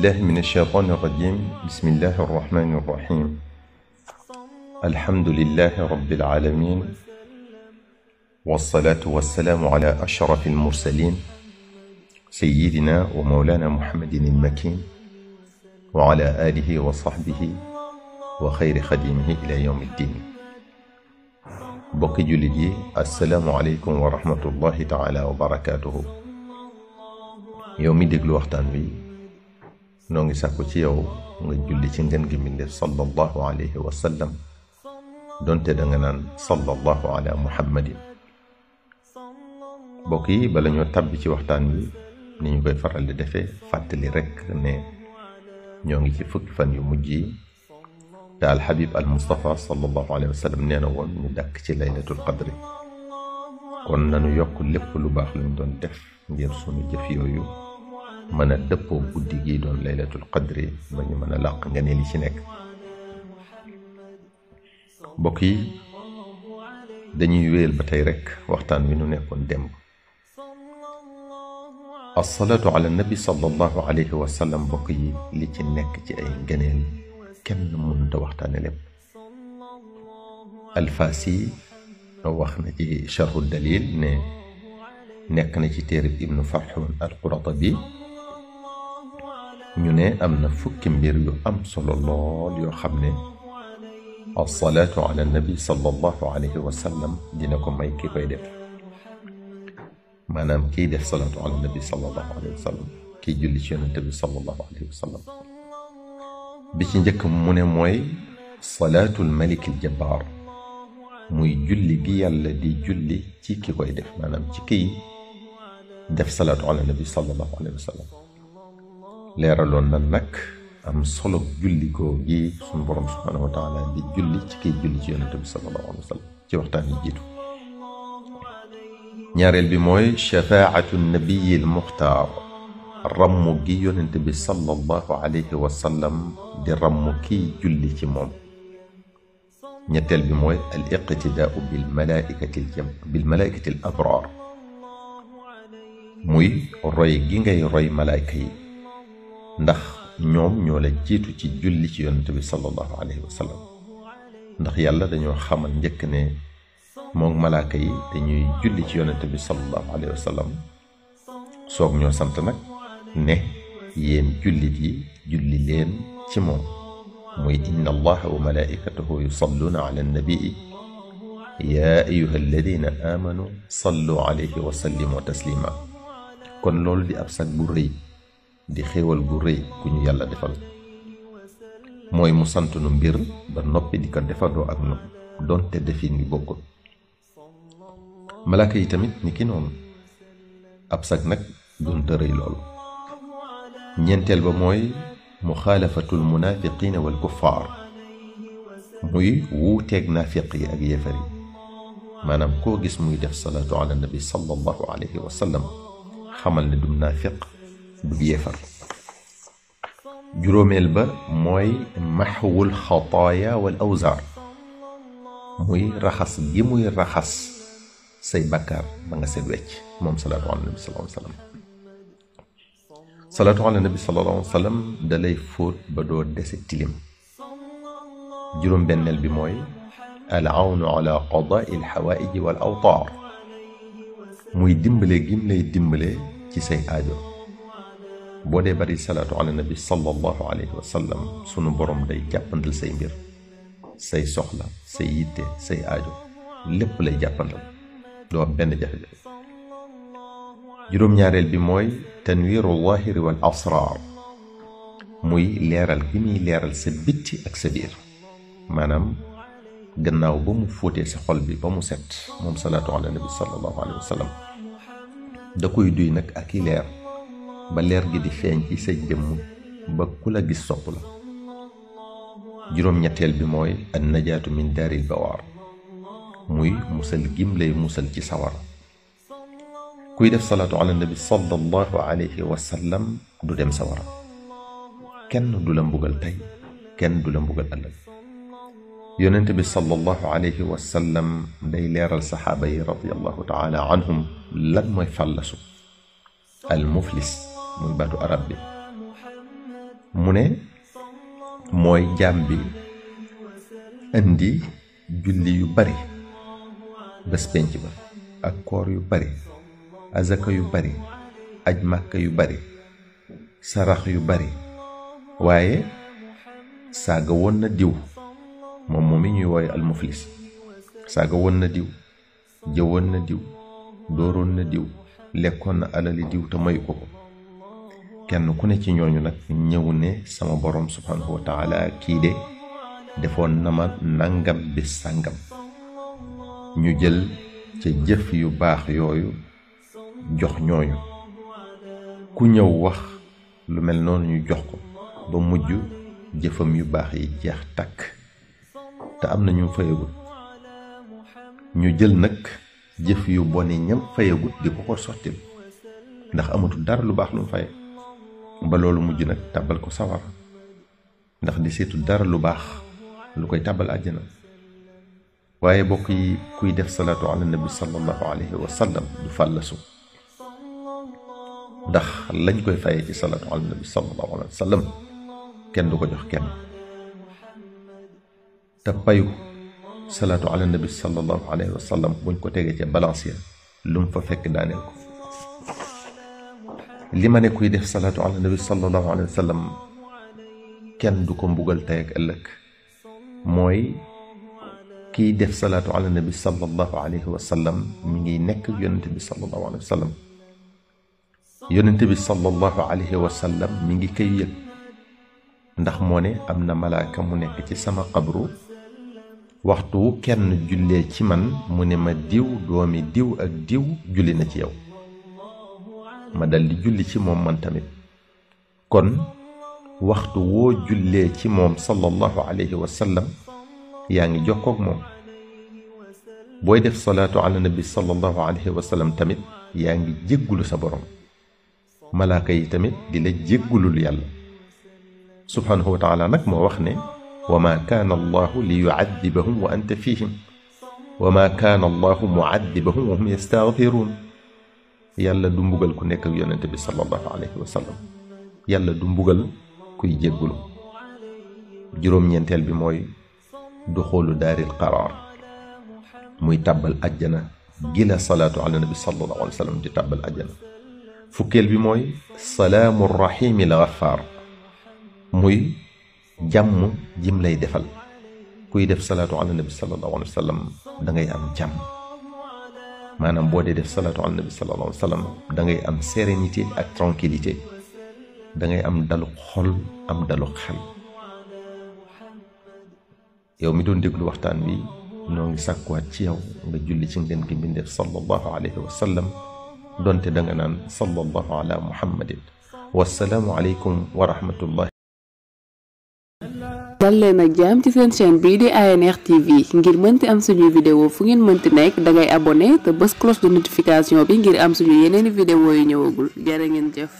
بالله من الشيطان الرجيم. بسم الله الرحمن الرحيم. الحمد لله رب العالمين، والصلاة والسلام على أشرف المرسلين سيدنا ومولانا محمد المكين وعلى آله وصحبه وخير خديمه إلى يوم الدين. bokki jullit yi, assalaamu aleykum wa rahmatullahi taala wa barakaatuhu. yow mi déglu waxtaan wi noo ngi sàkku ci yow nga julli ci ngën gi mbindéef sallallahu alayhi wa sallam, donte da nga naan sallallahu ala muhammadin. bokk yi, bala ñoo tàbbi ci waxtaan wi ni ñu koy faral di defee, fàttali rekk ne ñoo ngi ci fukki fan yu mujj yi te alxabib al Mustafa sallallahu alayhi wa sallam nee na woon ñu dàkk ci laylatul qadri. kon nanu yokk lépp lu baax lañ doon def ngir sunu jëf yooyu mën a dëppoo guddi gi doon laylatul qadri ba ñu mën a làq nga ne li ci nekk. mbokk yi, dañuy wéyal ba tey rekk waxtaan wi nu nekkoon démb. assalaatu ala nabi sallallahu alayhi wa sallam, mbokk yi, li ci nekk ci ay ngëneel kenn mënut a waxtaane lépp. alfaasi wax na ci sharhu dalil ne nekk na ci téereb ibnu farxun alquratabi ñu ne am na fukki mbir yu am solo lool yoo xam ne assalaatu ala nabi sallallahu alayhi wa sallam dina ko may ki koy def. maanaam kiy def salaatu ala nabi sallallahu alayhi wa sallam, kiy julli ci yonente bi sallallahu alayhi wa sallam. bi ci njëkk mu ne mooy salaatul malikil jabbaar, muy julli gi yàlla di julli ci ki koy def, maanaam ci kiy def salaatu ala nabi sallallahu alayhi wa sallam. leeraloon na nag am solo julli goo gi suñu borom subhanahu wa taala di julli ci kiy julli ci yonente bi sallallahu alayhi wa sallam ci waxtaan yi jiitu. ñaareel bi mooy shafaatu nabiyil muxtaar, rammu gi yonente bi sallallahu alayhi wa sallam di rammu kiy julli ci moom. ñetteel bi mooy al iqtidaau bil malaikati al abraar, muy roy gi ngay roy malaayka yi, ndax ñoom ñoo la jiitu ci julli ci yonente bi sallallahu alayhi wa sallam. ndax yàlla dañoo xamal njëkk ne moom malaaka yi dañuy julli ci yonente bi sallallahu alayhi wa sallam, soog ñoo sant nag ne yéen jullit yi julli leen ci moom, muy inna allaha wa malaikatahu yusalluna ala nabii ya ayuha alladina amanu sallu alayhi wa sallimu taslima. kon loolu di ab sag bu rëy, di xéewal gu rëy ku ñu yàlla defal, mooy mu sant nu mbir ba noppi di ko defandoo ak nu doonte defin wi bokkul. malaaka yi tamit ni ki noonu, ab sag nag doonte rëy loolu. ñeenteel ba mooy muxaalafatul munaafiqiina wal kuffaar, muy wuuteeg naafiq yi ak yéefar yi. maanaam koo gis muy def salaatu ala nabi sallallahu alayhi wa sallam xamal ne du naafiq du yéefar. juróomeel ba mooy maxwul xataaya wal awzaar, muy raxas gi muy raxas say bakkaar ba nga seet wecc, moom salaatu ala nabi sallallahu alayhi wa sallam. salaatu ala nabi sallallahu alayhi wa sallam dalay fóot ba doo dese tilim. juróom benneel bi mooy al awnu ala qadaai al xawaaiji wal awtaar, muy dimbale gim lay dimbale ci say aajo. boo dee bari salaatu ala nabi sallallahu alayhi wa sallam, sunu borom day jàppandal say mbir, say soxla, say yitte, say aajo, lépp lay jàppandal, doo am benn jafe-jafe. juróom-ñaareel bi mooy tanwiiru zaahiri wal asraar, muy leeral gi muy leeral sa bitti ak sa biir. maanaam gannaaw ba mu fóotee sa xol bi ba mu set, moom salaatu ala nabi sallallahu alayhi wa sallam da koy duy nag ak i leer ba leer gi di feeñ ci sa jëmm ba ku la gis sopp la. juróom-ñetteel bi mooy an najaatu min daaril bawaar, muy musal gim lay musal ci sawara. kuy def salaatu ala nabi sallallahu alayhi wa sallam du dem sawara, kenn du la mbugal tey, kenn du la mbugal ëllëg. yonent bi sallallahu alayhi wa sallam day leeral saxaaba yi radiyallahu taala anhum lan mooy fàllasu. al muflis muy baatu arab bi mu ne mooy jaam bi indi julli yu bari bés penc ba ak koor yu bari azaka yu bari aj màkka yu bari sarax yu bari waaye saaga woon na diw moom mi ñuy wooye almuflis saaga woon na diw jëwoon na diw dooroon na diw lekkoon na alali diw te mayu ko kenn ku ne ci ñooñu nag ñëw ne sama borom subhanahu wa taala kii de defoon na ma nangam bis sàngam ñu jël ca jëf yu baax yooyu jox ñooñu ku ñëw wax lu mel noonu ñu jox ko ba mujj jëfam yu baax yi jeex takk te am na ñu fayagut ñu jël nag jëf yu boni ñam fayagut di ko sottil ndax amatul dara lu baax lu mu faye ba loolu mujj nag tàbbal ko sawara ndax di seetu dara lu baax lu koy tàbbal àjjana waaye bokk yi kuy def salaatu ala nabi sallallahu alayhi wa sallam du fàllasu ndax lañ koy fayee ci salaatu ala nabi sallallahu alayhi wa sallam kenn du ko jox kenn te payu salaatu ala nabi sallallahu alayhi wa sallam buñ ko tegee ca balance ya lu mu fa fekk daaneel ko li ma ne kuy def salaatu ala nabi sallallahu alayhi wa sallam kenn du ko mbugal tey ak ëllëg mooy kiy def salaatu ala nabi sallallahu alayhi wa sallam mi ngi nekk yonente bi sallallahu alayhi wa sallam yonente bi sallallahu alayhi wa sallam mi ngi koy yëg ndax moo ne am na malaaka mu nekk ci sama xabru waxtu wu kenn jullee ci man mu ne ma diw doomi diw ak diw julli na ci yow ma dal di julli ci moom man tamit kon waxtu woo jullee ci moom sallallahu alayhi wa sallam yaa ngi jokkoog moom booy def salaatu ala nabi sallallahu alayhi wa sallam tamit yaa ngi jéggulu sa borom malaaka yi tamit di la jéggulul yàlla subhanahu wa taala nag moo wax ne wa ma kaana allahu li yu'addibahum wa anta fihim wa ma kaana allahu mu'addibahum wa hum yastaghfiruun yàlla du mbugal ku nekk ak yonente bi sallallahu alayhi wa sallam yàlla du mbugal kuy jéggulu juróom-ñeenteel bi mooy duxulu daaril qaraar muy tàbbal ajjana gila salaatu ala nabi sallallahu alayhi wa sallam di tàbbal ajjana fukkeel bi mooy salaamu rahimi al ghafaar muy jàmm jim lay defal kuy def salaatu ala nabi sallallahu alayhi wa sallam da ngay am jàmm maanaam boo dee def salaatu ala nabi sallallahu alayhi wa sallam da ngay am sérénité ak tranquillité da ngay am dalu xol am dalu xel yow mi doon déglu waxtaan wi noo ngi sàkkuwaat ci yow nga julli ci ngeen gi mbindeef sallallahu alayhi wa sallam donte da nga naan sallallahu ala muhammadin wassalaamu aleykum wa rahmatullah dal leen ak jàmm ci seen chaîne bii di ANR TV ngir mënti am suñuy vidéo fu ngeen mënti nekk da ngay abonné te bës cloche de notification bi ngir am suñu yeneeni vidéo yu ñëwagul jërë ngeen jëf